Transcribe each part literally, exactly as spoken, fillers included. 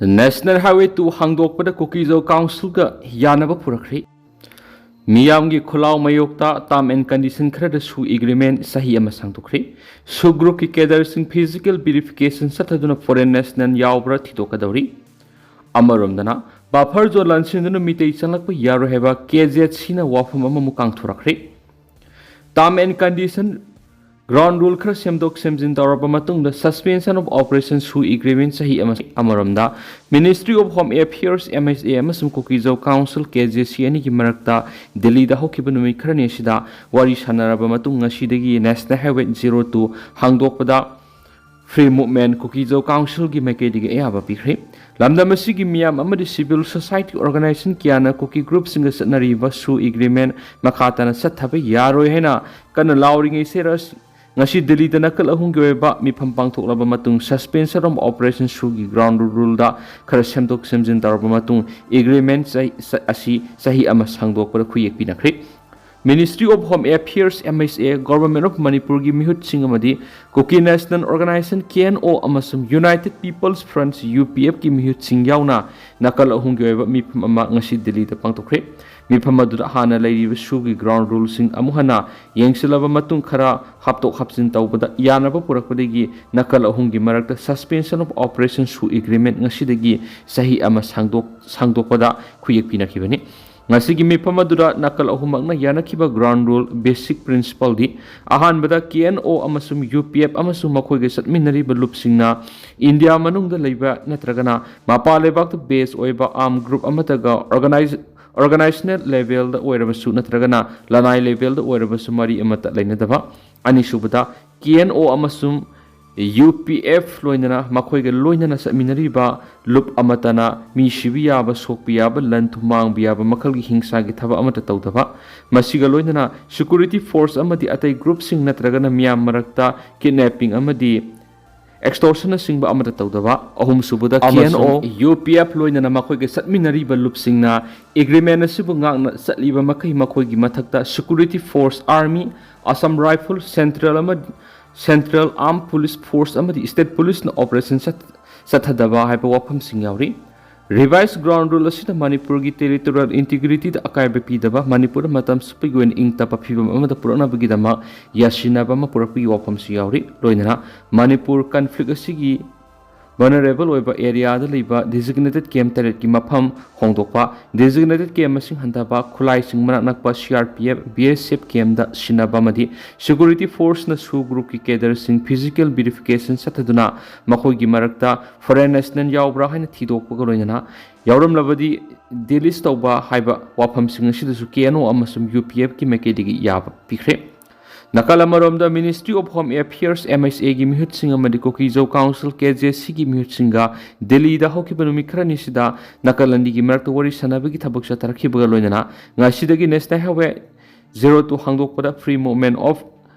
National Highway two ꯍꯥꯡꯗꯣꯛꯄꯗ ꯀꯨꯀꯤꯖꯧ ꯀꯥꯎꯟꯁꯤꯜꯒ ꯌꯥꯅꯕ ꯄꯨꯔꯛꯈ꯭ꯔꯤ꯫ ꯃꯤꯌꯥꯝꯒꯤ ꯈꯨꯜꯂꯥꯎ ꯃꯌꯣꯛꯇ term and condition ꯈꯔꯗꯁꯨ agreement ꯆꯍꯤ ꯑꯃ ꯁꯥꯡꯗꯣꯛꯈ꯭ꯔꯤ꯫ ꯁꯨꯒ꯭ꯔꯨꯞꯀꯤ cadreꯁꯤꯡ physical verification ꯆꯠꯊꯗꯨꯅ foreign national ꯌꯥꯎꯕ꯭ꯔꯥ ꯊꯤꯗꯣꯛꯀꯗꯧꯔꯤ꯫ ꯑꯃꯔꯣꯝꯗꯅ buffer zone ꯂꯥꯟꯁꯤꯟꯗꯨꯅ ꯃꯤꯇꯩ ꯆꯪꯂꯛꯄ ꯌꯥꯔꯣꯏ ꯍꯥꯏꯕ K Z Cꯅ ꯋꯥꯐꯝ ꯑꯃꯃꯨꯛ ꯀꯥꯡꯊꯣꯔꯛꯈ꯭ꯔꯤ꯫ Term and condition ground rule ꯈꯔ ꯁꯦꯝꯗꯣꯛ ꯁꯦꯝꯖꯤꯟ ꯇꯧꯔꯕ ꯃꯇꯨꯡꯗ suspension of operation ꯁꯨ agreement ꯆꯍꯤ ꯑꯃ꯫ ꯑꯃꯔꯣꯝꯗ Ministry of Home Affairs, M H A, ꯑꯃꯁꯨꯡ ꯀꯨꯀꯤꯖꯧ ꯀꯥꯎꯟꯁꯤꯜ, K Z C, ꯑꯅꯤꯒꯤ ꯃꯔꯛꯇ ꯗꯤꯜꯂꯤꯗ ꯍꯧꯈꯤꯕ ꯅꯨꯃꯤꯠ ꯈꯔꯅꯤ ꯑꯁꯤꯗ ꯋꯥꯔꯤ ꯁꯥꯟꯅꯔꯕ ꯃꯇꯨꯡ ꯉꯁꯤꯗꯒꯤ National Highway zero two ꯍꯥꯡꯗꯣꯛꯄꯗ free movement ꯀꯨꯀꯤꯖꯧ ꯀꯥꯎꯟꯁꯤꯜꯒꯤ ꯃꯥꯏꯀꯩꯗꯒꯤ ꯑꯌꯥꯕ ꯄꯤꯈ꯭ꯔꯦ꯫ ꯂꯝꯗꯝ ꯑꯁꯤꯒꯤ ꯃꯤꯌꯥꯝ ꯑꯃꯗꯤ civil society organization ꯀꯌꯥꯅ ꯀꯨꯀꯤ ꯒ꯭ꯔꯨꯞꯁꯤꯡꯒ ꯆꯠꯅꯔꯤꯕ ꯁꯨ agreement ꯃꯈꯥ ꯇꯥꯅ ꯆꯠꯊꯕ ꯌꯥꯔꯣꯏ ꯍꯥꯏꯅ ꯀꯟꯅ ꯂꯥꯎꯔꯤꯉꯩ ꯁꯦꯔ ꯉꯁꯤ ꯗꯤꯜꯂꯤꯗ ꯅꯥꯀꯜ ꯑꯍꯨꯝꯒꯤ ꯑꯣꯏꯕ ꯃꯤꯐꯝ ꯄꯥꯡꯊꯣꯛꯂꯕ ꯃꯇꯨꯡ suspension of operation ꯁꯨꯒꯤ ground ruleꯗ ꯈꯔ ꯁꯦꯝꯗꯣꯛ ꯁꯦꯝꯖꯤꯟ ꯇꯧꯔꯕ ꯃꯇꯨꯡ agreement ꯆꯍꯤ- ꯑꯁꯤ ꯆꯍꯤ ꯑꯃ ꯁꯥꯡꯗꯣꯛꯄꯗ ꯈꯨꯌꯦꯛ ꯄꯤꯅꯈ꯭ꯔꯦ꯫ Ministry of Home Affairs, M H A, Government of ꯃꯅꯤꯄꯨꯔꯒꯤ ꯃꯤꯍꯨꯠꯁꯤꯡ ꯑꯃꯗꯤ Kuki National Organization, K N O, ꯑꯃꯁꯨꯡ United People's Front, U P Fꯀꯤ ꯃꯤꯍꯨꯠꯁꯤꯡ ꯌꯥꯎꯅ ꯅꯥꯀꯜ ꯑꯍꯨꯝꯒꯤ ꯑꯣꯏꯕ ꯃꯤꯐꯝ ꯑꯃ ꯉꯁꯤ ꯗꯤꯜꯂꯤꯗ ꯄꯥꯡꯊꯣꯛꯈ꯭ꯔꯦ꯫ ꯃꯤꯐꯝ ꯑꯗꯨꯗ ꯍꯥꯟꯅ ꯂꯩꯔꯤꯕ ꯁꯨꯒꯤ ground ruleꯁꯤꯡ ꯑꯃꯨꯛ ꯍꯟꯅ ꯌꯦꯡꯁꯤꯜꯂꯕ ꯃꯇꯨꯡ ꯈꯔ ꯍꯥꯞꯇꯣꯛ ꯍꯥꯞꯆꯤꯟ ꯇꯧꯕꯗ ꯌꯥꯅꯕ ꯄꯨꯔꯛꯄꯗꯒꯤ ꯅꯥꯀꯜ ꯑꯍꯨꯝꯒꯤ ꯃꯔꯛꯇ suspension of operation ꯁꯨ agreement ꯉꯁꯤꯗꯒꯤ ꯆꯍꯤ ꯑꯃ ꯁꯥꯡꯗꯣꯛ ꯁꯥꯡꯗꯣꯛꯄꯗ ꯈꯨꯌꯦꯛ ꯄꯤꯅꯈꯤꯕꯅꯤ꯫ ꯉꯁꯤꯒꯤ ꯃꯤꯐꯝ ꯑꯗꯨꯗ ꯅꯥꯀꯜ ꯑꯍꯨꯝꯃꯛꯅ ꯌꯥꯅꯈꯤꯕ ground rule basic principleꯗꯤ ꯑꯍꯥꯟꯕꯗ K N O ꯑꯃꯁꯨꯡ U P F ꯑꯃꯁꯨꯡ ꯃꯈꯣꯏꯒ ꯆꯠꯃꯤꯟꯅꯔꯤꯕ ꯂꯨꯞꯁꯤꯡꯅ ꯏꯟꯗꯤꯌꯥ ꯃꯅꯨꯡꯗ ꯂꯩꯕ ꯅꯠꯇ꯭ꯔꯒꯅ ꯃꯄꯥꯟ ꯂꯩꯕꯥꯛꯇ base ꯑꯣꯏꯕ armed group ꯑꯃꯠꯇꯒ organize organizational levelꯗ ꯑꯣꯏꯔꯕꯁꯨ ꯅꯠꯇ꯭ꯔꯒꯅ ꯂꯅꯥꯏ levelꯗ ꯑꯣꯏꯔꯕꯁꯨ ꯃꯔꯤ ꯑꯃꯠꯇ ꯂꯩꯅꯗꯕ꯫ ꯑꯅꯤꯁꯨꯕꯗ K N O ꯑꯃꯁꯨꯡ U P F ꯂꯣꯏꯅꯅ ꯃꯈꯣꯏꯒ ꯂꯣꯏꯅꯅ ꯆꯠꯃꯤꯟꯅꯔꯤꯕ ꯂꯨꯞ ꯑꯃꯠꯇꯅ ꯃꯤ ꯁꯤꯕ ꯌꯥꯕ, ꯁꯣꯛꯄ ꯌꯥꯕ, ꯂꯟ ꯊꯨꯝ ꯃꯥꯡꯕ ꯌꯥꯕ ꯃꯈꯜꯒꯤ ꯍꯤꯡꯁꯥꯒꯤ ꯊꯕꯛ ꯑꯃꯠꯇ ꯇꯧꯗꯕ꯫ ꯃꯁꯤꯒ ꯂꯣꯏꯅꯅ security force ꯑꯃꯗꯤ ꯑꯇꯩ groupꯁꯤꯡ ꯅꯠꯇ꯭ꯔꯒꯅ ꯃꯤꯌꯥꯝ ꯃꯔꯛꯇ kidnapping ꯑꯃꯗꯤ extortionꯅꯆꯤꯡꯕ ꯑꯃꯠꯇ ꯇꯧꯗꯕ꯫ ꯑꯍꯨꯝꯁꯨꯕꯗ ꯑꯃꯁꯨꯡ K N O, U P F ꯂꯣꯏꯅꯅ ꯃꯈꯣꯏꯒ ꯆꯠꯃꯤꯟꯅꯔꯤꯕ ꯂꯨꯞꯁꯤꯡꯅ agreement ꯑꯁꯤꯕꯨ ꯉꯥꯛꯅ ꯆꯠꯂꯤꯕ ꯃꯈꯩ ꯃꯈꯣꯏꯒꯤ ꯃꯊꯛꯇ security force, army, Assam Rifle, central ꯑꯃ central armed police force ꯑꯃꯗꯤ state policeꯅ operation ꯆꯠ ꯆꯠꯊꯗꯕ ꯍꯥꯏꯕ ꯋꯥꯐꯝꯁꯤꯡ ꯌꯥꯎꯔꯤ꯫ Revised Ground Rule ꯑꯁꯤꯅ ꯃꯅꯤꯄꯨꯔꯒꯤ territorial integrityꯗ ꯑꯀꯥꯏꯕ ꯄꯤꯗꯕ, ꯃꯅꯤꯄꯨꯔꯗ ꯃꯇꯝ ꯆꯨꯞꯄꯒꯤ ꯑꯣꯏꯅ ꯏꯪ ꯇꯞꯄ ꯐꯤꯕꯝ ꯑꯃꯗ ꯄꯨꯔꯛꯅꯕꯒꯤꯗꯃꯛ ꯌꯥꯁꯤꯟꯅꯕ ꯑꯃ ꯄꯨꯔꯛꯄꯒꯤ ꯋꯥꯐꯝꯁꯨ ꯌꯥꯎꯔꯤ꯫ ꯂꯣꯏꯅꯅ ꯃꯅꯤꯄꯨꯔ conflict ꯑꯁꯤꯒꯤ vulnerable ꯑꯣꯏꯕ areaꯗ ꯂꯩꯕ designated camp ꯇꯔꯦꯠꯀꯤ ꯃꯐꯝ ꯍꯣꯡꯗꯣꯛꯄ, designated camp ꯃꯁꯤꯡ ꯍꯟꯊꯕ, ꯈꯨꯠꯂꯥꯏꯁꯤꯡ ꯃꯅꯥꯛ ꯅꯛꯄ C R P F, B S F campꯗ ꯁꯤꯟꯅꯕ ꯑꯃꯗꯤ security forceꯅ SoO groupꯀꯤ cadreꯁꯤꯡ physical verification ꯆꯠꯊꯗꯨꯅ ꯃꯈꯣꯏꯒꯤ ꯃꯔꯛꯇ foreign national ꯌꯥꯎꯕ꯭ꯔꯥ ꯍꯥꯏꯅ ꯊꯤꯗꯣꯛꯄꯒ ꯂꯣꯏꯅꯅ ꯌꯥꯎꯔꯝꯂꯕꯗꯤ delist ꯇꯧꯕ ꯍꯥꯏꯕ ꯋꯥꯐꯝꯁꯤꯡ ꯑꯁꯤꯗꯁꯨ K N O ꯑꯃꯁꯨꯡ U P Fꯀꯤ ꯃꯥꯏꯀꯩꯗꯒꯤ ꯌꯥꯕ ꯄꯤꯈ꯭ꯔꯦ꯫ ꯅꯥꯀꯜ ꯑꯃꯔꯣꯝꯗ, Ministry of Home Affairs, M H Aꯒꯤ ꯃꯤꯍꯨꯠꯁꯤꯡ ꯑꯃꯗꯤ ꯀꯨꯀꯤꯖꯧ Council, K J Cꯒꯤ ꯃꯤꯍꯨꯠꯁꯤꯡꯒ ꯗꯦꯜꯂꯤꯗ ꯍꯧꯈꯤꯕ ꯅꯨꯃꯤꯠ ꯈꯔꯅꯤꯁꯤꯗ ꯅꯥꯀꯜ ꯑꯅꯤꯒꯤ ꯃꯔꯛꯇ ꯋꯥꯔꯤ ꯁꯥꯟꯅꯕꯒꯤ ꯊꯕꯛ ꯆꯠꯊꯔꯛꯈꯤꯕꯒ ꯂꯣꯏꯅꯅ ꯉꯁꯤꯗꯒꯤ National Highway zero two ꯍꯥꯡꯗꯣꯛꯄꯗ free movement of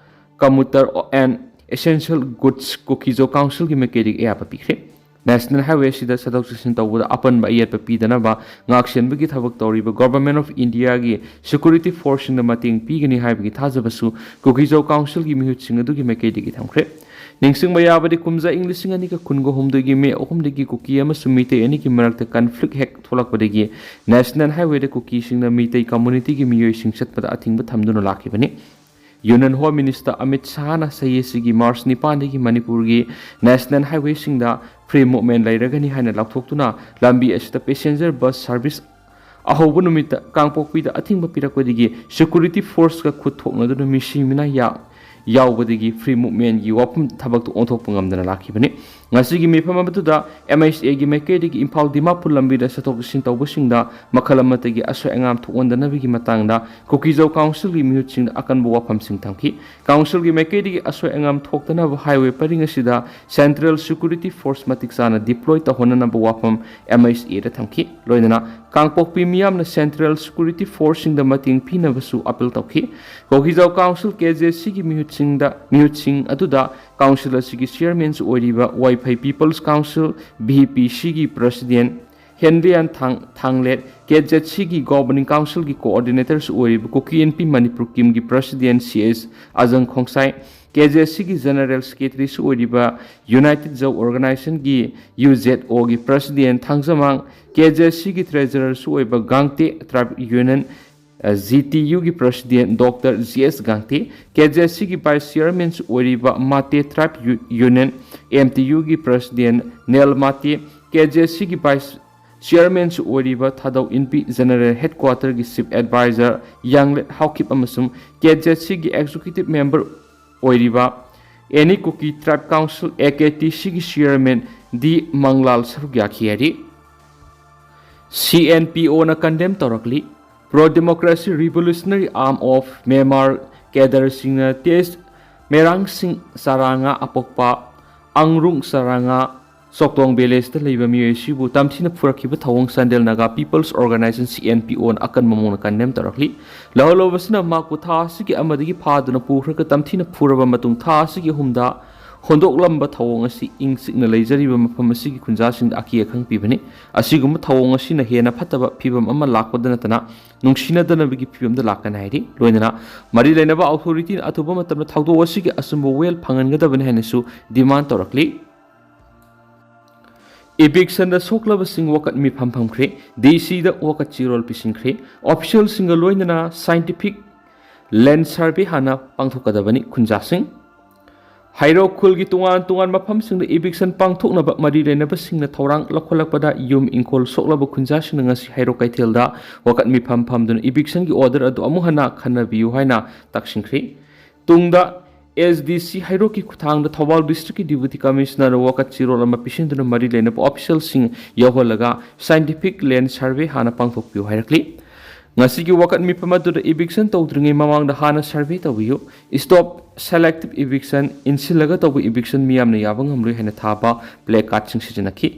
commuter and essential goods ꯀꯨꯀꯤꯖꯧ Councilꯒꯤ ꯃꯥꯏꯀꯩꯗꯒꯤ ꯑꯌꯥꯕ ꯄꯤꯈ꯭ꯔꯦ꯫ National Highway ꯑꯁꯤꯗ ꯆꯠꯊꯣꯛ ꯆꯠꯁꯤꯟ ꯇꯧꯕꯗ ꯑꯄꯟꯕ ꯑꯌꯦꯠꯄ ꯄꯤꯗꯅꯕ ꯉꯥꯛꯁꯦꯟꯕꯒꯤ ꯊꯕꯛ ꯇꯧꯔꯤꯕ Government of Indiaꯒꯤ security forceꯁꯤꯡꯅ ꯃꯇꯦꯡ ꯄꯤꯒꯅꯤ ꯍꯥꯏꯕꯒꯤ ꯊꯥꯖꯕꯁꯨ ꯀꯨꯀꯤꯖꯧ Councilꯒꯤ ꯃꯤꯍꯨꯠꯁꯤꯡ ꯑꯗꯨꯒꯤ ꯃꯥꯏꯀꯩꯗꯒꯤ ꯊꯝꯈ꯭ꯔꯦ꯫ ꯅꯤꯡꯁꯤꯡꯕ ꯌꯥꯕꯗꯤ, ꯀꯨꯝꯖꯥ ꯏꯪ ꯂꯤꯁꯤꯡ ꯑꯅꯤꯒ ꯀꯨꯟꯒ ꯍꯨꯝꯗꯣꯏꯒꯤ ꯃꯦ ꯑꯍꯨꯝꯗꯒꯤ ꯀꯨꯀꯤ ꯑꯃꯁꯨꯡ ꯃꯤꯇꯩ ꯑꯅꯤꯒꯤ ꯃꯔꯛꯇ conflict ꯍꯦꯛ ꯊꯣꯛꯂꯛꯄꯗꯒꯤ National Highwayꯗ ꯀꯨꯀꯤꯁꯤꯡꯅ ꯃꯤꯇꯩ communityꯒꯤ ꯃꯤꯑꯣꯏꯁꯤꯡ ꯆꯠꯄꯗ ꯑꯊꯤꯡꯕ ꯊꯝꯗꯨꯅ ꯂꯥꯛꯈꯤꯕꯅꯤ꯫ Union Home Minister ꯑꯃꯤꯠ ꯁꯥꯍꯅ ꯆꯍꯤ ꯑꯁꯤꯒꯤ March ꯅꯤꯄꯥꯟꯗꯒꯤ ꯃꯅꯤꯄꯨꯔꯒꯤ National Highwayꯁꯤꯡꯗ free movement ꯂꯩꯔꯒꯅꯤ ꯍꯥꯏꯅ ꯂꯥꯎꯊꯣꯛꯇꯨꯅ ꯂꯝꯕꯤ ꯑꯁꯤꯗ passenger bus service ꯑꯍꯧꯕ ꯅꯨꯃꯤꯠꯇ ꯀꯥꯡꯄꯣꯛꯄꯤꯗ ꯑꯊꯤꯡꯕ ꯄꯤꯔꯛꯄꯗꯒꯤ security forceꯀ ꯈꯨꯠ ꯊꯣꯛꯅꯗꯨꯅ ꯃꯤꯁꯤ ꯃꯤꯅꯥ ꯌꯥ-, ꯌꯥꯎꯕꯗꯒꯤ free movementꯀꯤ ꯋꯥꯐꯝ ꯊꯕꯛꯇꯨ ꯑꯣꯟꯊꯣꯛꯄ ꯉꯝꯗꯅ ꯂꯥꯛꯈꯤꯕꯅꯤ꯫ ꯉꯁꯤꯒꯤ ꯃꯤꯐꯝ ꯑꯗꯨꯗ M H Aꯒꯤ ꯃꯥꯏꯀꯩꯗꯒꯤ ꯏꯝꯐꯥꯜ ꯗꯤꯃꯥꯄꯨꯔ ꯂꯝꯕꯤꯗ ꯆꯠꯊꯣꯛ ꯆꯠꯁꯤꯟ ꯇꯧꯕꯁꯤꯡꯗ ꯃꯈꯜ ꯑꯃꯠꯇꯒꯤ ꯑꯁꯣꯏ ꯑꯉꯥꯝ ꯊꯣꯛꯍꯟꯗꯅꯕꯒꯤ ꯃꯇꯥꯡꯗ ꯀꯨꯀꯤꯖꯧ Councilꯒꯤ ꯃꯤꯍꯨꯠꯁꯤꯡꯗ ꯑꯀꯟꯕ ꯋꯥꯐꯝꯁꯤꯡ ꯊꯝꯈꯤ꯫ Councilꯒꯤ ꯃꯥꯏꯀꯩꯗꯒꯤ ꯑꯁꯣꯏ ꯑꯉꯥꯝ ꯊꯣꯛꯇꯅꯕ highway ꯄꯔꯤꯡ ꯑꯁꯤꯗ central security force ꯃꯇꯤꯛ ꯆꯥꯅ deploy ꯇꯧꯍꯟꯅꯅꯕ ꯋꯥꯐꯝ M H Aꯗ ꯊꯝꯈꯤ꯫ ꯂꯣꯏꯅꯅ ꯀꯥꯡꯄꯣꯛꯄꯤ ꯃꯤꯌꯥꯝꯅ central security forceꯁꯤꯡꯗ ꯃꯇꯦꯡ ꯄꯤꯅꯕꯁꯨ appeal ꯇꯧꯈꯤ꯫ ꯀꯨꯀꯤꯖꯧ Council K J Cꯒꯤ ꯃꯤꯍꯨꯠꯁꯤꯡꯗ, ꯃꯤꯍꯨꯠꯁꯤꯡ ꯑꯗꯨꯗ Council ꯑꯁꯤꯒꯤ chairmanꯁꯨ ꯑꯣꯏꯔꯤꯕ ꯋꯥꯏꯐꯩ People's Council, V P Cꯒꯤ president ꯍꯦꯟꯔꯤꯌꯥꯟ ꯊꯥꯡ-, ꯊꯥꯡꯂꯦꯠ, K Z Cꯒꯤ governing councilꯒꯤ coordinatorꯁꯨ ꯑꯣꯏꯔꯤꯕ ꯀꯨꯀꯤ ꯏꯟꯄꯤ ꯃꯅꯤꯄꯨꯔ ꯀꯤꯝꯒꯤ president C S ꯑꯖꯪ ꯈꯣꯡꯁꯥꯏ, ꯀꯦ ꯖꯦ ꯑꯦꯁ ꯁꯤꯒꯤ General Secretaryꯁꯨ ꯑꯣꯏꯔꯤꯕ United Zou Organizationꯒꯤ, ꯌꯨ ꯖꯦꯠ ꯑꯣꯒꯤ President Thangjamang, K J S ꯁꯤꯒꯤ Treasurerꯁꯨ ꯑꯣꯏꯕ Gangte Tribe Union, G T ꯌꯨꯒꯤ President Doctor G S Gangte, K J S ꯁꯤꯒꯤ Vice Chairmanꯁꯨ ꯑꯣꯏꯔꯤꯕ ꯃꯥꯇꯦ Tribe ꯌꯨ-, Union, ꯑꯦꯝ ꯇꯤ ꯌꯨꯒꯤ President Nel Mate, K J S ꯁꯤꯒꯤ Vice Chairmanꯁꯨ ꯑꯣꯏꯔꯤꯕ ꯊꯥꯗꯧ ꯏꯟꯄꯤ General Headquarterꯒꯤ Chief Advisor ꯌꯥꯡꯂꯦꯠ ꯍꯥꯎꯈꯤꯞ ꯑꯃꯁꯨꯡ ꯀꯦ ꯖꯦ ꯑꯦꯁ ꯁꯤꯒꯤ Executive Member ꯑꯣꯏꯔꯤꯕ Any Kuki Tribe Council, A K T ꯁꯤꯒꯤ Chairman ꯗꯤ ꯃꯪꯂꯥꯜ ꯁꯔꯨꯛ ꯌꯥꯈꯤ ꯍꯥꯏꯔꯤ꯫ ꯁꯤ ꯑꯦꯟ ꯄꯤ ꯑꯣꯅ condemn ꯇꯧꯔꯛꯂꯤ꯫ Pro Democracy Revolutionary Arm of Myanmar cadreꯁꯤꯡꯅ ꯇꯦꯖ ꯃꯦꯔꯥꯡꯁꯤꯡ ꯆꯔꯥꯉꯥ ꯑꯄꯣꯛꯄ ꯑꯪꯔꯨꯡ ꯆꯔꯥꯉꯥ ꯆꯣꯛꯇꯣꯡ ꯚꯤꯂꯦꯖꯇ ꯂꯩꯕ ꯃꯤꯑꯣꯏ ꯑꯁꯤꯕꯨ ꯇꯝꯊꯤꯅ ꯐꯨꯔꯛꯈꯤꯕ ꯊꯧꯑꯣꯡ Chandel Naga peoples organisation, C N P ꯑꯣꯅ ꯑꯀꯟꯕ ꯃꯑꯣꯡꯗ condemn ꯇꯧꯔꯛꯂꯤ꯫ ꯂꯧꯍꯜꯂꯧꯕꯁꯤꯅ ꯃꯍꯥꯛꯄꯨ ꯊꯥ ꯑꯁꯤꯒꯤ ꯑꯃꯗꯒꯤ ꯐꯥꯗꯨꯅ ꯄꯨꯈ꯭ꯔꯒ ꯇꯝꯊꯤꯅ ꯐꯨꯔꯕ ꯃꯇꯨꯡ ꯊꯥ ꯑꯁꯤꯒꯤ ꯑꯍꯨꯝꯗ ꯍꯣꯟꯗꯣꯛꯂꯝꯕ ꯊꯧꯑꯣꯡ ꯑꯁꯤ ꯏꯪ ꯆꯤꯛꯅ ꯂꯩꯖꯔꯤꯕ ꯃꯐꯝ ꯑꯁꯤꯒꯤ ꯈꯨꯟꯖꯥꯁꯤꯡꯗ ꯑꯀꯤ ꯑꯈꯪ ꯄꯤꯕꯅꯤ꯫ ꯑꯁꯤꯒꯨꯝꯕ ꯊꯧꯑꯣꯡ ꯑꯁꯤꯅ ꯍꯦꯟꯅ ꯐꯠꯇꯕ ꯐꯤꯕꯝ ꯑꯃ ꯂꯥꯛꯄꯗ ꯅꯠꯇꯅ ꯅꯨꯡꯁꯤꯅꯗꯅꯕꯒꯤ ꯐꯤꯕꯝꯗ ꯂꯥꯛꯀꯅꯤ ꯍꯥꯏꯔꯤ꯫ ꯂꯣꯏꯅꯅ ꯃꯔꯤ ꯂꯩꯅꯕ ꯑꯣꯊꯣꯔꯤꯇꯤꯅ ꯑꯊꯨꯕ ꯃꯇꯝꯗ ꯊꯧꯗꯣꯛ ꯑꯁꯤꯒꯤ ꯑꯆꯨꯝꯕ ꯋꯥꯌꯦꯜ ꯐꯪꯍꯟꯒꯗꯕꯅꯤ ꯍꯥꯏꯅꯁꯨ demand ꯇꯧꯔꯛꯂꯤ꯫ ꯏꯚꯤꯛꯁꯟꯗ ꯁꯣꯛꯂꯕꯁꯤꯡ ꯋꯥꯀꯠ ꯃꯤꯐꯝ ꯐꯝꯈ꯭ꯔꯦ꯫ ꯗꯤ ꯁꯤꯗ ꯋꯥꯀꯠ ꯆꯦꯔꯣꯜ ꯄꯤꯁꯤꯟꯈ꯭ꯔꯦ꯫ ꯑꯣꯐꯤꯁꯤꯌꯦꯜꯁꯤꯡꯒ ꯂꯣꯏꯅꯅ scientific land survey ꯍꯥꯟꯅ ꯄꯥꯡꯊꯣꯛꯀꯗꯕꯅꯤ꯫ ꯈꯨꯟꯖꯥꯁꯤꯡ, ꯍꯩꯔꯣꯛ ꯈꯨꯜꯒꯤ ꯇꯣꯉꯥꯟ ꯇꯣꯉꯥꯟꯕ ꯃꯐꯝꯁꯤꯡꯗ ꯏꯚꯤꯛꯁꯟ ꯄꯥꯡꯊꯣꯛꯅꯕ ꯃꯔꯤ ꯂꯩꯅꯕꯁꯤꯡꯅ ꯊꯧꯔꯥꯡ ꯂꯧꯈꯠꯂꯛꯄꯗ ꯌꯨꯝ ꯏꯪꯈꯣꯜ ꯁꯣꯛꯂꯕ ꯈꯨꯟꯖꯥꯁꯤꯡꯅ ꯉꯁꯤ ꯍꯩꯔꯣꯛ ꯀꯩꯊꯦꯜꯗ ꯋꯥꯀꯠ ꯃꯤꯐꯝ ꯐꯝꯗꯨꯅ ꯏꯚꯤꯛꯁꯟꯒꯤ order ꯑꯗꯨ ꯑꯃꯨꯛ ꯍꯟꯅ ꯈꯟꯅꯕꯤꯌꯨ ꯍꯥꯏꯅ ꯇꯛꯁꯤꯟꯈ꯭ꯔꯤ꯫ ꯇꯨꯡꯗ ꯑꯦꯁ ꯗꯤ ꯁꯤ ꯍꯩꯔꯣꯛꯀꯤ ꯈꯨꯠꯊꯥꯡꯗ ꯊꯧꯕꯥꯜ districtꯀꯤ Deputy Commissionerꯗ ꯋꯥꯀꯠ ꯆꯦꯔꯣꯜ ꯑꯃ ꯄꯤꯁꯤꯟꯗꯨꯅ ꯃꯔꯤ ꯂꯩꯅꯕ ꯑꯣꯐꯤꯁꯤꯌꯦꯜꯁꯤꯡ ꯌꯧꯍꯜꯂꯒ scientific land survey ꯍꯥꯟꯅ ꯄꯥꯡꯊꯣꯛꯄꯤꯌꯨ ꯍꯥꯏꯔꯛꯂꯤ꯫ ꯉꯁꯤꯒꯤ ꯋꯥꯀꯠ ꯃꯤꯐꯝ ꯑꯗꯨꯗ ꯏꯚꯤꯛꯁꯟ ꯇꯧꯗ꯭ꯔꯤꯉꯩ ꯃꯃꯥꯡꯗ ꯍꯥꯟꯅ survey ꯇꯧꯕꯤꯌꯨ, stop selective eviction, ꯏꯟꯁꯤꯜꯂꯒ ꯇꯧꯕ ꯏꯚꯤꯛꯁꯟ ꯃꯤꯌꯥꯝꯅ ꯌꯥꯕ ꯉꯝꯂꯣꯏ ꯍꯥꯏꯅ ꯊꯥꯕ placardꯁꯤꯡ ꯁꯤꯖꯤꯟꯅꯈꯤ꯫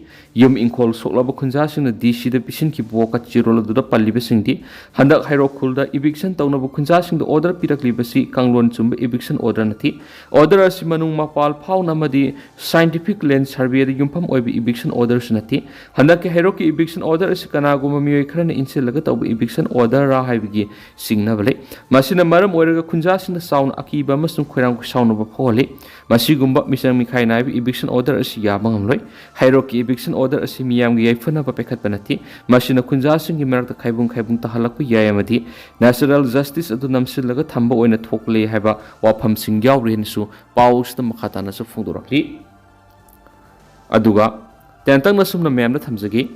ꯌꯨꯝ ꯏꯪꯈꯣꯜ ꯁꯣꯛꯂꯕ ꯈꯨꯟꯖꯥꯁꯤꯡꯅ ꯗꯤ ꯁꯤꯗ ꯄꯤꯁꯤꯟꯈꯤꯕ ꯋꯥꯀꯠ ꯆꯦꯔꯣꯜ ꯑꯗꯨꯗ ꯄꯜꯂꯤꯕꯁꯤꯡꯗꯤ ꯍꯟꯗꯛ ꯍꯩꯔꯣꯛ ꯈꯨꯜꯗ ꯏꯚꯤꯛꯁꯟ ꯇꯧꯅꯕ ꯈꯨꯟꯖꯥꯁꯤꯡꯗ order ꯄꯤꯔꯛꯂꯤꯕꯁꯤ ꯀꯥꯡꯂꯣꯟ ꯆꯨꯝꯕ ꯏꯚꯤꯛꯁꯟ order ꯅꯠꯇꯦ꯫ Order ꯑꯁꯤ ꯃꯅꯨꯡ ꯃꯄꯥꯜ ꯐꯥꯎꯅ ꯑꯃꯗꯤ scientific land surveyꯗ ꯌꯨꯝꯐꯝ ꯑꯣꯏꯕ ꯏꯚꯤꯛꯁꯟ orderꯁꯨ ꯅꯠꯇꯦ꯫ ꯍꯟꯗꯛꯀꯤ ꯍꯩꯔꯣꯛꯀꯤ ꯏꯚꯤꯛꯁꯟ order ꯑꯁꯤ ꯀꯅꯥꯒꯨꯝꯕ ꯃꯤꯑꯣꯏ ꯈꯔꯅ ꯏꯟꯁꯤꯜꯂꯒ ꯇꯧꯕ ꯏꯚꯤꯛꯁꯟ orderꯔꯥ ꯍꯥꯏꯕꯒꯤ ꯆꯤꯡꯅꯕ ꯂꯩ꯫ ꯃꯁꯤꯅ ꯃꯔꯝ ꯑꯣꯏꯔꯒ ꯈꯨꯟꯖꯥꯁꯤꯡꯗ ꯆꯥꯎꯅ ꯑꯀꯤꯕ ꯑꯃꯁꯨꯡ ꯈꯣꯏꯔꯥꯡ ꯈꯣꯏꯁꯥꯎꯅꯕ ꯐꯥꯎꯍꯜꯂꯤ꯫ ꯃꯁꯤꯒꯨꯝꯕ ꯃꯤꯆꯪ ꯃꯤꯈꯥꯏ ꯅꯥꯏꯕ eviction order ꯑꯁꯤ ꯌꯥꯕ ꯉꯝꯂꯣꯏ꯫ ꯍꯩꯔꯣꯛꯀꯤ eviction order ꯑꯁꯤ ꯃꯤꯌꯥꯝꯒꯤ ꯌꯥꯏꯐꯅꯕ ꯄꯥꯏꯈꯠꯄ ꯅꯠꯇꯦ꯫ ꯃꯁꯤꯅ ꯈꯨꯟꯖꯥꯁꯤꯡꯒꯤ ꯃꯔꯛꯇ ꯈꯥꯏꯕꯨꯡ ꯈꯥꯏꯕꯨꯡ ꯇꯥꯍꯜꯂꯛꯄ ꯌꯥꯏ ꯑꯃꯗꯤ natural justice ꯑꯗꯨ ꯅꯝꯁꯤꯜꯂꯒ ꯊꯝꯕ ꯑꯣꯏꯅ ꯊꯣꯛꯂꯦ ꯍꯥꯏꯕ ꯋꯥꯐꯝꯁꯤꯡ ꯌꯥꯎꯔꯤ ꯍꯥꯏꯅꯁꯨ ꯄꯥꯎ ꯑꯁꯤꯗ ꯃꯈꯥ ꯇꯥꯅꯁꯨ ꯐꯣꯡꯗꯣꯔꯛꯂꯤ꯫ ꯑꯗꯨꯒ ꯇꯦꯟꯇꯛꯅ ꯁꯨꯝꯅ ꯃꯌꯥꯝꯗ ꯊꯝꯖꯒꯦ꯫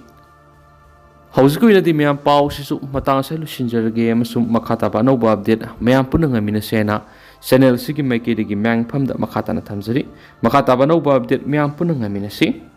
ꯍꯧꯖꯤꯛꯀꯤ ꯑꯣꯏꯅꯗꯤ ꯃꯌꯥꯝ ꯄꯥꯎꯁꯤꯁꯨ ꯃꯇꯥꯡ ꯑꯁꯤꯗ ꯂꯣꯏꯁꯤꯟꯖꯔꯒꯦ ꯑꯃꯁꯨꯡ ꯃꯈꯥ ꯇꯥꯕ ꯑꯅꯧꯕ update ꯃꯌꯥꯝ ꯄꯨꯟꯅ ꯉꯥꯏꯃꯤꯟꯅꯁꯦ ꯍꯥꯏꯅ channel ꯑꯁꯤꯒꯤ ꯃꯥꯏꯀꯩꯗꯒꯤ ꯃꯌꯥꯝ ꯃꯐꯝꯗ ꯃꯈꯥ ꯇꯥꯅ ꯊꯝꯖꯔꯤ꯫ ꯃꯈꯥ ꯇꯥꯕ ꯑꯅꯧꯕ update ꯃꯌꯥꯝ ꯄꯨꯟꯅ ꯉꯥꯏꯃꯤꯟꯅꯁꯤ꯫